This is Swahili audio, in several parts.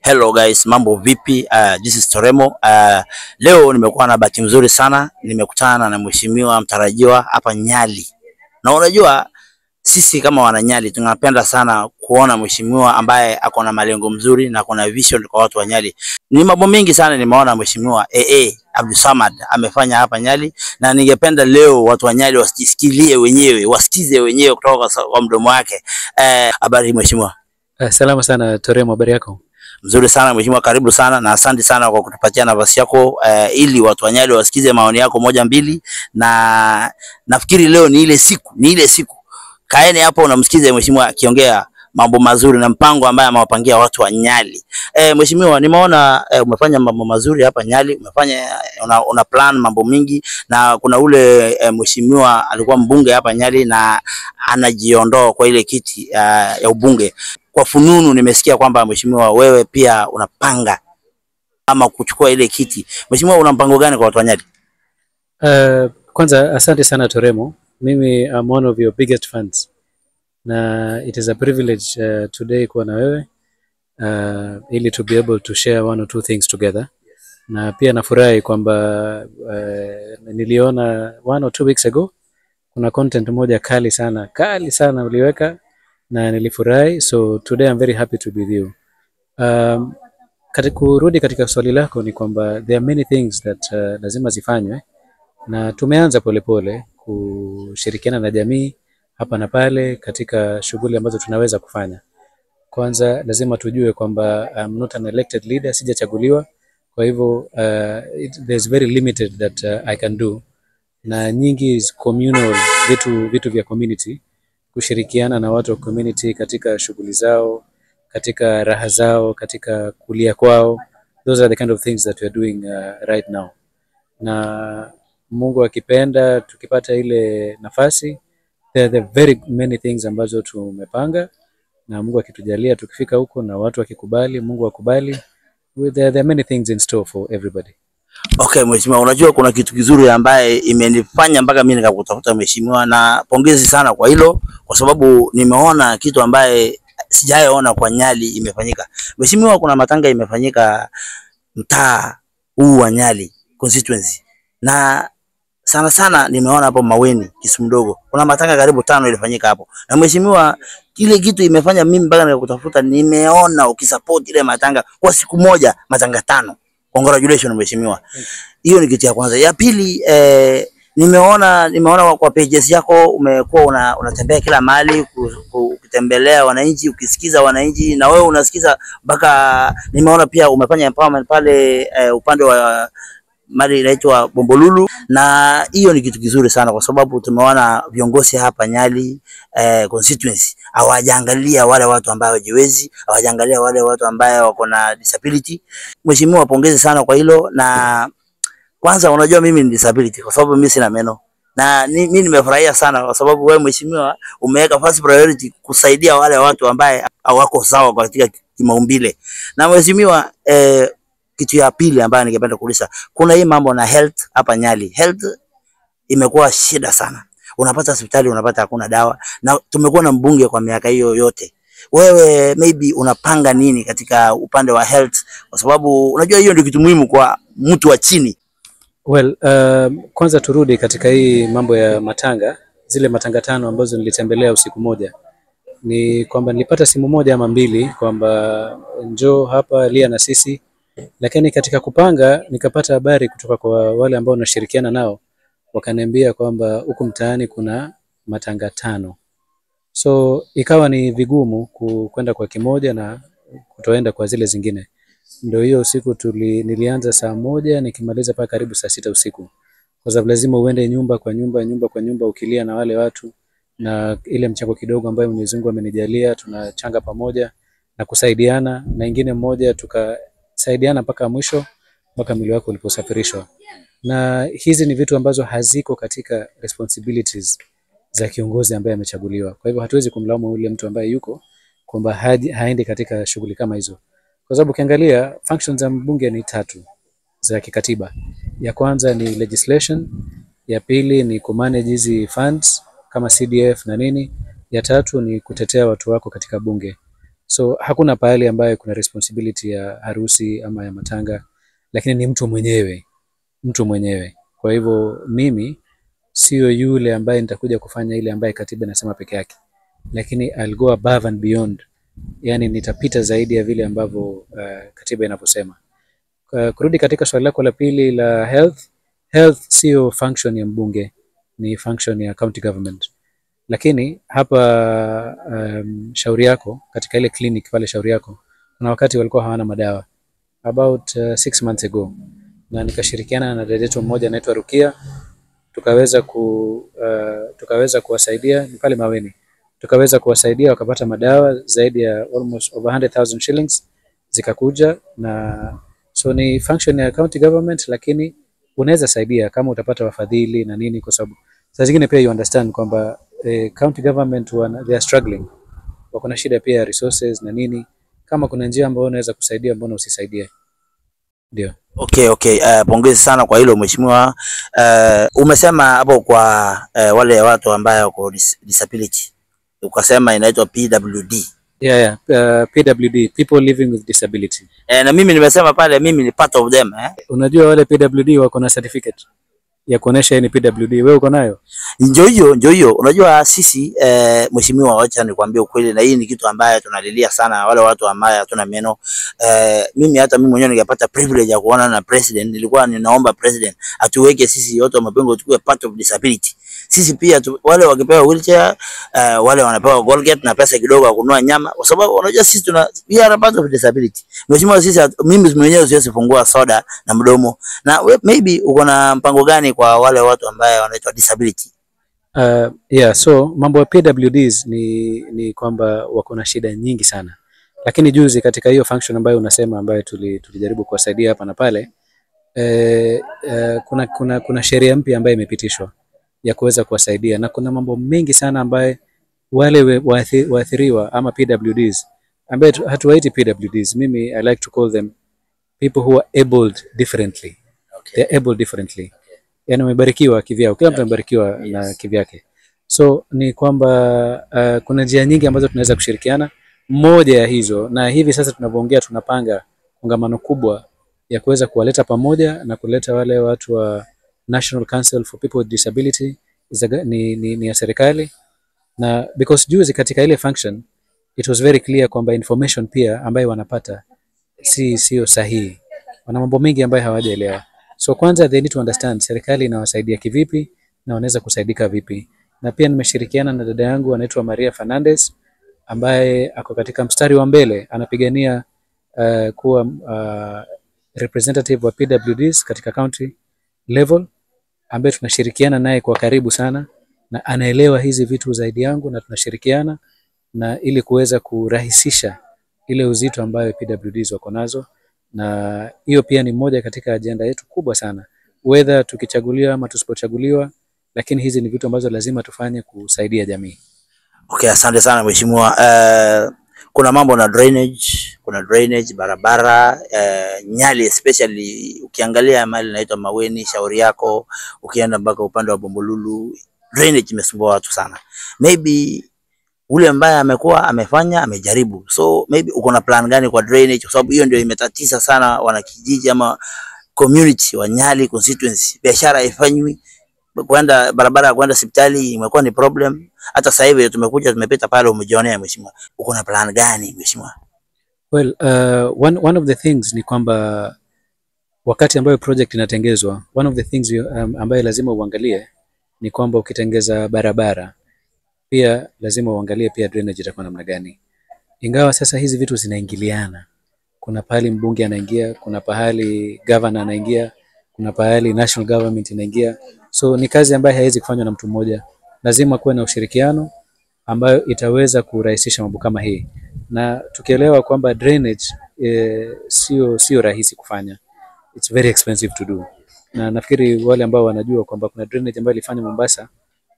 Hello guys, mambo vipi? This is Toremo. Leo nimekuwa na bahati nzuri sana, nimekutana na mheshimiwa mtarajiwa hapa Nyali. Na unajua sisi kama wananyali tunapenda sana kuona mheshimiwa ambaye ako na malengo mzuri na ako na vision kwa watu wa Nyali. Ni mambo mengi sana nimeona mheshimiwa AA Abdulsamad amefanya hapa Nyali, na ningependa leo watu wa Nyali wasisikilie wenyewe, wasikize wenyewe kutoka kwa mdomo wake. Habari mheshimiwa? Salama sana Toremo, habari yako? Mzuri sana mheshimiwa, karibu sana na asante sana kwa kutupatia nafasi yako ili watu wa Nyali wasikize maoni yako moja mbili, na nafikiri leo ni ile siku, ni ile siku. Kaeni hapo unamsikize mheshimiwa akiongea mambo mazuri na mpango ambaye amewapangia watu wa Nyali. Mheshimiwa, nimeona umefanya mambo mazuri hapa Nyali, umefanya una plan mambo mingi, na kuna ule mheshimiwa alikuwa mbunge hapa Nyali na anajiondoa kwa ile kiti ya ubunge. Kwa fununu nimesikia kwamba mheshimiwa wewe pia unapanga ama kuchukua ile kiti. Mheshimiwa, una mpango gani kwa watu wa Nyali? Kwanza asante sana Toremo. Mimi I'm one of your biggest fans. Na it is a privilege today kuwa na wewe ili to be able to share one or two things together. Na pia nafurahi kwamba niliona 1 or 2 weeks ago kuna content moja kali sana uliweka na nilifurahi, so today I'm very happy to be with you. Kurudi katika swali lako ni kwamba there are many things that lazima zifanywe na tumeanza polepole kushirikiana na jamii hapa na pale katika shughuli ambazo tunaweza kufanya. Kwanza lazima tujue kwamba I'm not an elected leader, sijachaguliwa. Kwa hivyo there's very limited that I can do, na nyingi is communal, vitu vya community, kushirikiana na watu wa community katika shughuli zao, katika raha zao, katika kulia kwao. Those are the kind of things that we are doing right now. Na Mungu akipenda tukipata ile nafasi, there are the very many things ambazo tumepanga, na Mungu akitujalia tukifika huko na watu wakikubali, Mungu akubali, there are many things in store for everybody. Okay, mheshimiwa, unajua kuna kitu kizuri ambaye imenifanya mpaka mimi nikakutafuta mheshimiwa, na pongezi sana kwa hilo, kwa sababu nimeona kitu ambaye sijaona kwa Nyali imefanyika. Mheshimiwa, kuna matanga imefanyika mtaa huu wa Nyali constituency, na sana sana nimeona hapo Maweni Kisumu Ndogo kuna matanga karibu tano ilifanyika hapo, na mheshimiwa, kile kitu imefanya mimi mpaka nikakutafuta, nimeona ukisupport ile matanga kwa siku moja, matanga tano. Congratulations mheshimiwa. Hiyo ni kitu ya kwanza. Ya pili, nimeona kwa pages yako umekuwa unatembea kila mahali ukitembelea wananchi, ukisikiza wananchi na wewe unasikiza mpaka nimeona pia umefanya empowerment pale upande wa mali inaitwa Bombolulu, na hiyo ni kitu kizuri sana kwa sababu tumeona viongozi hapa Nyali constituency hawajaangalia wale watu ambao hawajiwezi, hawajaangalia wale watu ambao wako na disability. Mheshimiwa, pongezi sana kwa hilo. Na kwanza unajua mimi ni disability kwa sababu mimi sina meno na mimi nimefurahia sana kwa sababu wewe mheshimiwa umeweka first priority kusaidia wale watu ambaye hawako sawa katika kimaumbile. Na mheshimiwa, kitu ya pili ambayo ningependa kuuliza, kuna hii mambo na health hapa Nyali. Health imekuwa shida sana, unapata hospitali unapata hakuna dawa, na tumekuwa na mbunge kwa miaka hiyo yote. Wewe maybe unapanga nini katika upande wa health, kwa sababu unajua hiyo ndio kitu muhimu kwa mtu wa chini? Well, kwanza turudi katika hii mambo ya matanga, zile matanga tano ambazo nilitembelea usiku moja. Ni kwamba nilipata simu moja ama mbili kwamba njoo hapa lia na sisi, lakini katika kupanga nikapata habari kutoka kwa wale ambao nashirikiana nao, wakaniambia kwamba huku mtaani kuna matanga tano, so ikawa ni vigumu kwenda kwa kimoja na kutoenda kwa zile zingine. Ndio hiyo usiku nilianza saa 1 nikimaliza paka karibu saa 6 usiku, kwa sababu lazima uende nyumba kwa nyumba, nyumba kwa nyumba, ukilia na wale watu, na ile mchango kidogo ambayo Mwenyezi Mungu amenijalia tunachanga pamoja na kusaidiana, na ingine mmoja tukasaidiana mpaka mwisho, mpaka mwili wako uliposafirishwa. Na hizi ni vitu ambazo haziko katika responsibilities za kiongozi ambaye amechaguliwa. Kwa hivyo hatuwezi kumlaumu yule mtu ambaye yuko kwamba haendi katika shughuli kama hizo, kwa sababu ukiangalia functions za mbunge ni tatu za kikatiba. Ya kwanza ni legislation, ya pili ni kumanage hizi funds kama CDF na nini, ya tatu ni kutetea watu wako katika bunge. So hakuna pahali ambayo kuna responsibility ya harusi ama ya matanga, lakini ni mtu mwenyewe, mtu mwenyewe. Kwa hivyo mimi sio yule ambaye nitakuja kufanya ile ambaye katiba inasema peke yake, lakini I'll go above and beyond, yani nitapita zaidi ya vile ambavyo katiba inavyosema. Kurudi katika swali lako la pili la health, health sio function ya mbunge, ni function ya county government. Lakini hapa Shauri Yako, katika ile clinic pale Shauri Yako, kuna wakati walikuwa hawana madawa about 6 months ago, na nikashirikiana na dada yetu mmoja anaitwa Rukia, tukaweza kuwasaidia ni pale Maweni, tukaweza kuwasaidia wakapata madawa zaidi ya almost over 100,000 shillings zikakuja, na so ni function ya county government, lakini unaweza saidia kama utapata wafadhili na nini, kwa sababu saa zingine pia you understand kwamba county government they are struggling, wako na shida pia ya resources na nini. Kama kuna njia ambayo unaweza kusaidia, mbona usisaidie? Ndio. Okay. Pongezi sana kwa hilo mheshimiwa. Umesema hapo kwa wale watu ambayo wako disability. Ukasema inaitwa PWD. Yeah. PWD, people living with disability. Na mimi nimesema pale mimi ni part of them, eh. Unajua wale PWD wako na certificate ya kuonesha yeye ni PWD. Wewe uko nayo? Ndio hiyo, ndio hiyo. Unajua sisi mheshimiwa, wacha nikwambie ukweli, na hii ni kitu ambayo tunalilia sana wale watu ambao hatuna meno. Mimi hata mimi mwenyewe ningepata privilege ya kuona na president, nilikuwa ninaomba president atuweke sisi wote wa mapengo tukue part of disability. Sisi pia wale wakipewa wheelchair, wale wanapewa Colgate na pesa kidogo ya kununua nyama, kwa sababu unajua sisi tuna we are a part of disability. Mheshimiwa, sisi mimi mwenyewe siwezi fungua soda na mdomo. Na maybe uko na mpango gani kwa wale watu ambao wanaitwa disability? Yeah, so mambo ya PWDs ni kwamba wako na shida nyingi sana, lakini juzi katika hiyo function ambayo unasema ambayo tulijaribu kuwasaidia hapa na pale, kuna sheria mpya ambayo imepitishwa ya kuweza kuwasaidia, na kuna mambo mengi sana ambaye wale waathiriwa ama PWDs ambaye hatuwaiti PWDs, mimi I like to call them people who are abled differently. They are able differently, yani wamebarikiwa kivyao, kila mtu amebarikiwa na kivyake. So ni kwamba kuna njia nyingi ambazo tunaweza kushirikiana. Moja ya hizo, na hivi sasa tunavyoongea, tunapanga kongamano kubwa ya kuweza kuwaleta pamoja na kuleta wale watu wa National Council for People with Disability ni ya serikali, na because juzi katika ile function it was very clear kwamba information pia ambayo wanapata si sio sahihi. Wana mambo mengi ambayo hawajaelewa. So kwanza they need to understand serikali inawasaidia kivipi na wanaweza kusaidika vipi. Na pia nimeshirikiana na dada yangu anaitwa Maria Fernandez ambaye ako katika mstari wa mbele anapigania kuwa representative wa PWDs katika county level, ambaye tunashirikiana naye kwa karibu sana na anaelewa hizi vitu zaidi yangu, na tunashirikiana na ili kuweza kurahisisha ile uzito ambayo PWDs wako nazo, na hiyo pia ni moja katika ajenda yetu kubwa sana, whether tukichaguliwa ama tusipochaguliwa, lakini hizi ni vitu ambazo lazima tufanye kusaidia jamii. Okay, asante sana mheshimiwa. Kuna mambo na drainage, kuna drainage barabara, Nyali especially ukiangalia mahali inaitwa Maweni, Shauri Yako, ukienda mpaka upande wa Bombolulu, drainage imesumbua watu sana. Maybe ule ambaye amekuwa amefanya amejaribu, so maybe uko na plan gani kwa drainage, kwa sababu hiyo ndio imetatiza sana wanakijiji ama community wa Nyali constituency. Biashara haifanywi, kwenda barabara ya kwenda hospitali imekuwa ni problem. Hata sasa hivi tumekuja tumepita pale, umejionea mheshimiwa. Uko na plan gani mheshimiwa? Well, one of the things ni kwamba wakati ambayo project inatengezwa, one of the things ambayo lazima uangalie ni kwamba ukitengeza barabara pia lazima uangalie pia drainage itakuwa namna gani. Ingawa sasa hizi vitu zinaingiliana, kuna pahali mbunge anaingia, kuna pahali governor anaingia, kuna pahali national government inaingia. So ni kazi ambayo haiwezi kufanywa na mtu mmoja, lazima kuwe na ushirikiano ambayo itaweza kurahisisha mambo kama hii, na tukielewa kwamba drainage sio rahisi kufanya, it's very expensive to do, na nafikiri wale ambao wanajua kwamba kuna drainage ambayo ilifanywa Mombasa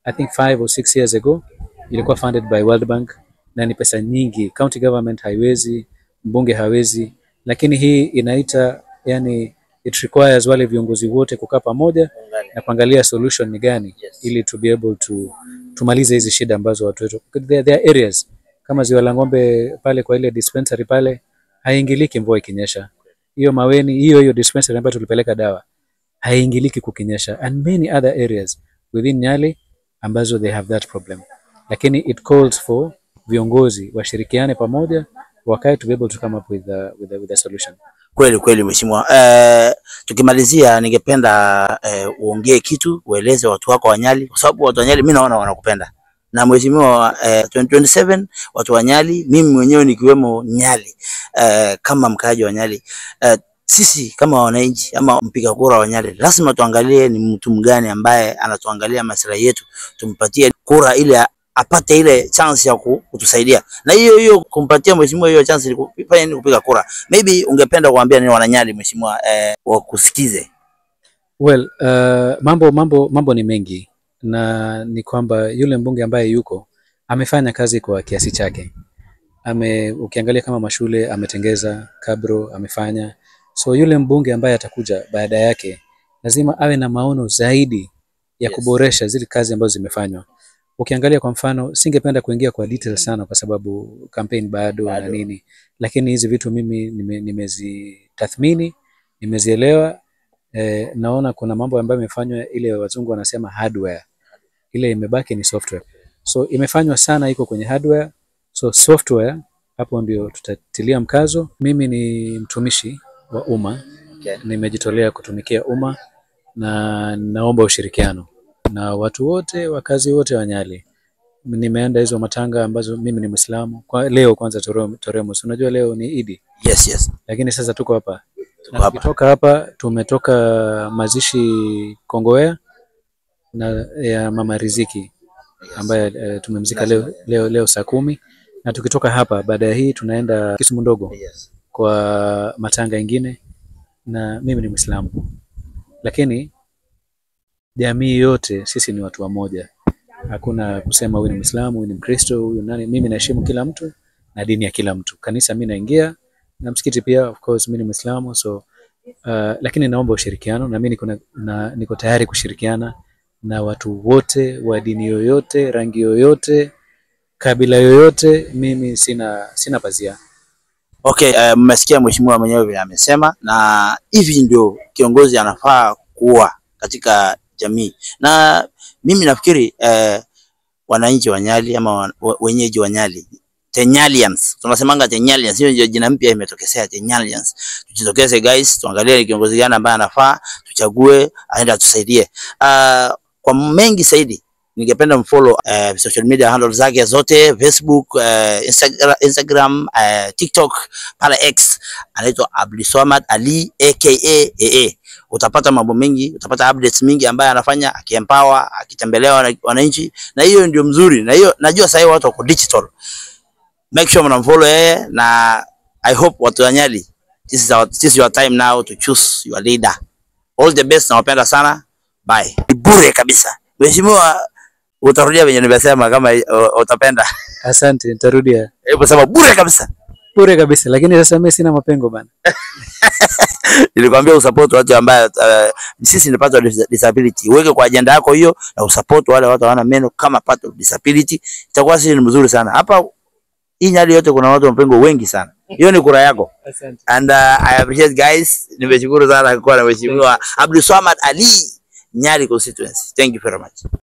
I think 5 or 6 years ago, ilikuwa funded by World Bank na ni pesa nyingi, county government haiwezi, mbunge hawezi, lakini hii inaita, yani it requires wale viongozi wote kukaa pamoja na kuangalia solution ni gani ili to be able to tumalize hizi shida ambazo watu wetu there are areas Kama Ziwa la Ng'ombe pale kwa ile dispensary pale haingiliki mvua ikinyesha. Hiyo Maweni, hiyo hiyo dispensary ambayo tulipeleka dawa haingiliki kukinyesha, and many other areas within Nyali ambazo they have that problem, lakini it calls for viongozi washirikiane pamoja, wakae to be able to come up with a solution. Kweli kweli mheshimiwa. Tukimalizia ningependa uongee kitu, ueleze watu wako wa Nyali, kwa sababu watu wa Nyali mimi naona wanakupenda. Na mheshimiwa, 2027 watu wa Nyali, mimi mwenyewe nikiwemo Nyali, kama mkaaji wa Nyali, sisi kama wananchi ama mpiga kura wa Nyali lazima tuangalie ni mtu mgani ambaye anatuangalia maslahi yetu, tumpatie kura ili apate ile chance ya kutusaidia. Na hiyo hiyo kumpatia mheshimiwa hiyo chance ni kufanya nini? Kupiga kura. Maybe ungependa kuambia nini wananyali mheshimiwa, wakusikize? Well, mambo ni mengi na ni kwamba yule mbunge ambaye yuko amefanya kazi kwa kiasi chake. Ukiangalia kama mashule ametengeza, Kabro amefanya. So yule mbunge ambaye atakuja baada yake lazima awe na maono zaidi ya kuboresha zile kazi ambazo zimefanywa. Ukiangalia kwa mfano, singependa kuingia kwa detail sana kwa sababu campaign bado na nini, lakini hizi vitu mimi nimezitathmini, nimezielewa. Naona kuna mambo ambayo imefanywa, ile wazungu wanasema hardware, ile imebaki ni software. So imefanywa sana, iko kwenye hardware. So software hapo ndio tutatilia mkazo. Mimi ni mtumishi wa umma, nimejitolea kutumikia umma na naomba ushirikiano na watu wote, wakazi wote wa Nyali. Nimeenda hizo matanga ambazo mimi ni Muislamu. Kwa leo kwanza Toremus, unajua leo ni Idi, lakini sasa tuko hapa na hapa. Tukitoka hapa tumetoka mazishi Kongowea na ya Mama Riziki ambaye tumemzika leo saa 10 na tukitoka hapa baada ya hii tunaenda Kisumu ndogo kwa matanga ingine, na mimi ni Muislamu, lakini jamii yote sisi ni watu wamoja. Hakuna kusema huyu ni Muislamu, huyu ni Mkristo, huyu nani. Mimi naheshimu kila mtu na dini ya kila mtu. Kanisa mimi naingia na msikiti pia, of course mimi ni Muislamu, so lakini naomba ushirikiano na mimi niko tayari kushirikiana na watu wote wa dini yoyote, rangi yoyote, kabila yoyote. Mimi sina pazia. Okay, mmesikia mheshimiwa mwenyewe vile amesema, na hivi ndio kiongozi anafaa kuwa katika jamii, na mimi nafikiri wananchi wa Nyali ama wenyeji wa Nyali, Tenyalians, tunasemanga Tenyalians, hiyo ndio jina mpya imetokezea Tenyalians. Tujitokeze guys, tuangalie ni kiongozi gani ambaye anafaa, tuchague aende atusaidie. Kwa mengi zaidi ningependa mfollow social media handles zake zote Facebook, Instagram, TikTok, pale X anaitwa Abdulswamad Ali aka AA. Utapata mambo mengi, utapata updates mingi ambaye anafanya akiempower, akitembelea wananchi, na hiyo ndio mzuri, na hiyo najua sasa watu wako digital. Make sure mnamfollow yeye na I hope watu wa Nyali, this is your time now to choose your leader. All the best, nawapenda sana. Bye. Ni bure kabisa. Mheshimiwa, utarudia venye nimesema kama utapenda. Asante, nitarudia. Hebu sema bure kabisa. Bure kabisa, lakini sasa mimi sina mapengo bana. Nilikwambia usupport watu ambao sisi ni part of disability. Uweke kwa agenda yako hiyo na usupport wale watu hawana meno kama part of disability. Itakuwa sisi ni mzuri sana. Hapa hii Nyali yote kuna watu wa mapengo wengi sana. Hiyo ni kura yako. Asante. And I appreciate guys. Nimeshukuru sana kuwa na Mheshimiwa Abdulswamad Ali, Nyali constituency. Thank you very much.